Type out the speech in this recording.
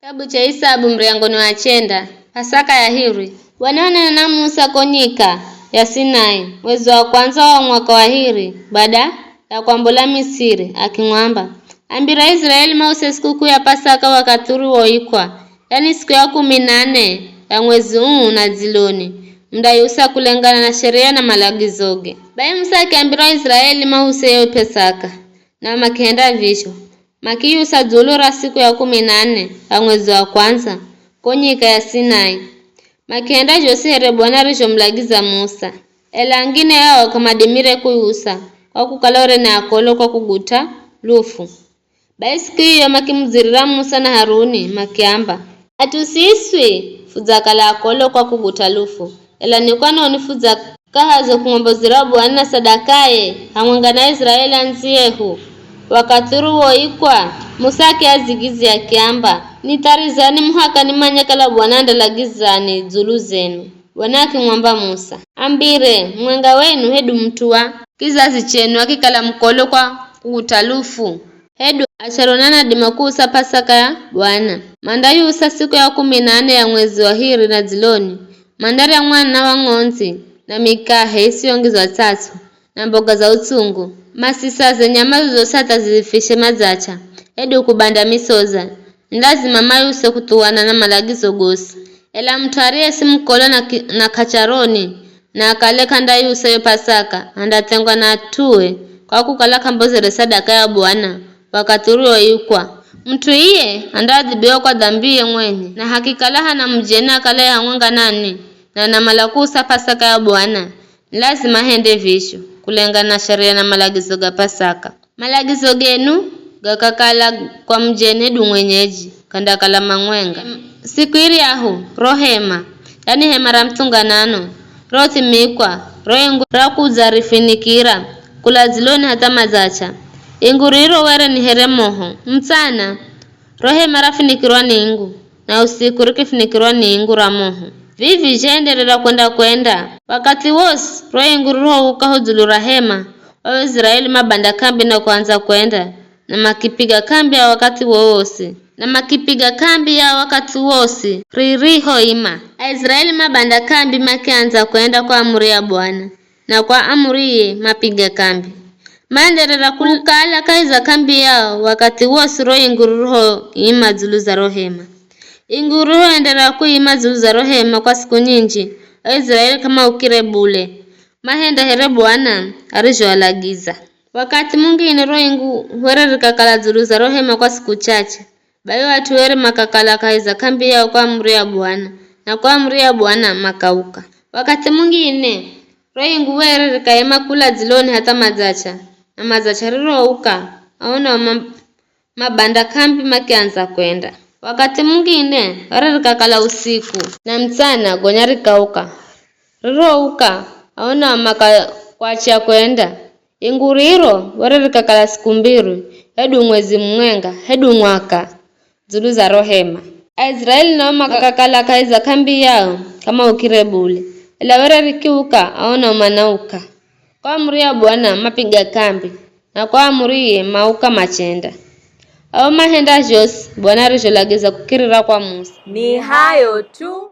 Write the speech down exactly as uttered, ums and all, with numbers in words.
Kitabu cha Isabu muryango ni wa chenda. Pasaka ya hiri. Bwana wanena na Musa ko nyika ya Sinai, mwezi wa kwanza wa mwaka wa hiri, baada ya kwambola Misiri, akimwamba, "Ambira Israeli mause sikukuu ya Pasaka wakathi uriwoikwa, yani siku ya kumi na nne ya mwezi uu na dziloni, mundaiusa kulengana na sheria na malagizoge." Bai Musa akiambira Israeli mause yo Pasaka, na makihenda vizho. Makiyusa dzulu ra siku ya kumi na nne ya mwezi wa kwanza, ko nyika ya Sinai. Makihenda zhosi here Bwana arizhomulagiza Musa. Ela angine ao k'amadimire kuyusa, kwa kukala were ni akolo kwa kuguta lufu. Bai siku iyo makimudzirira Musa na Haruni, makiamba, "At'u siswi fudzakala akolo kwa kuguta lufu, ela ni kwanoni fudzakahaza kumwambozera Bwana sadakaye hamwenga na Israeli andziyehu, wakathi uriwoikwa?" Musa akiadzigidzya akiamba, "Nitharizani muhaka nimanye kala Bwana andalagizani dzulu zenu." Bwana akimwamba Musa, "Ambire, mumwenga wenu hedu mut'u wa kizazi chenu akikala mukolo kwa kuguta lufu, hedu acharona nadima kuusa Pasaka ya Bwana. Mandayuusa siku ya kumi na nne ya mwezi wa hiri na dziloni, mandarya mwana wa ng'ondzi na mikahe isiyongizwa tsatsu na mboga za utsungu, masisaze nyama zozosi hatha zifishe madzacha, hedu kubanda misoza. Ni lazima mayuse kuthuwana na malagizo gosi. Ela mut'u ariye si mukolo na ki- na k'acharoni, na akale k'andayusa yo Pasaka, andatsengwa na at'ue, kwa kukala k'ambozere sadaka ya Bwana wakathi urioikwa. Mut'u iye andaadhibiwa kwa dhambiye mwenye, na hakikala hana mujeni akalaye hamwenga nanwi, na anamala kuusa Pasaka ya Bwana, ni lazima ahende vizho, kulengana na sheria na malagizo ga Pasaka. Malagizo genu gakakala kwa mujeni hedu mwenyeji, k'andakala mamwenga. Siku iryahu, ro hema, yani hema ra mutsunganano, rothimikwa, ro ingu ra kudzarifinikira, kula dziloni hatha madzacha. Ingu riro were ni here moho. Mutsana, ro hema rafinikirwa ni ingu, na usiku rikifinikirwa ni ingu ra moho. Vivi zhaenderera kwenda-kwenda. Wakathi wosi, ro ingu rirouka ho dzulu ra hema, o Israeli mabanda k'ambi na kuandza kwenda, na makipiga k'ambi ya wakathi wowosi. Na makipiga k'ambi ya wakathi wosi ririhoima. Aisraeli mabanda k'ambi makiandza kwenda kwa amuri ya Bwana, na kwa amuriye mapiga k'ambi. Maenderera kukala kahi za k'ambi yao wakathi wosi ro ingu ririhoima dzulu za ro hema. Ingu rihoenderera kuima dzulu za ro hema kwa siku nyinji, Aisraeli k'amaukire bule. Mahenda here Bwana arizhoalagiza. Wakathi mungine ro ingu were rikakala dzulu za ro hema kwa siku chache. Bai o at'u were makakala kahi za k'ambi yao kwa amuri ya Bwana, na kwa amuri ya Bwana makauka. Wakathi mungine, ro ingu were rikaima kula dziloni hatha madzacha, na madzacha rirouka, ao nao ma- mabanda k'ambi makiandza kwenda. Wakathi mungine, were rikakala usiku, na mutsana gonya rikauka. Rirouka, ao nao makakwatya kwenda. Ingu riro were rikakala siku mbiri, hedu mwezi mumwenga, hedu mwaka, dzulu za ro hema. Aisraeli nao makakala kahi za k'ambi yao k'amaukire bule, ela were rikiuka, ao nao manauka. Kwa amuri ya Bwana mapiga k'ambi, na kwa amuriye mauka machenda. Ao mahenda zhosi Bwana arizholagiza kukirira kwa Musa. Ni hayo tu.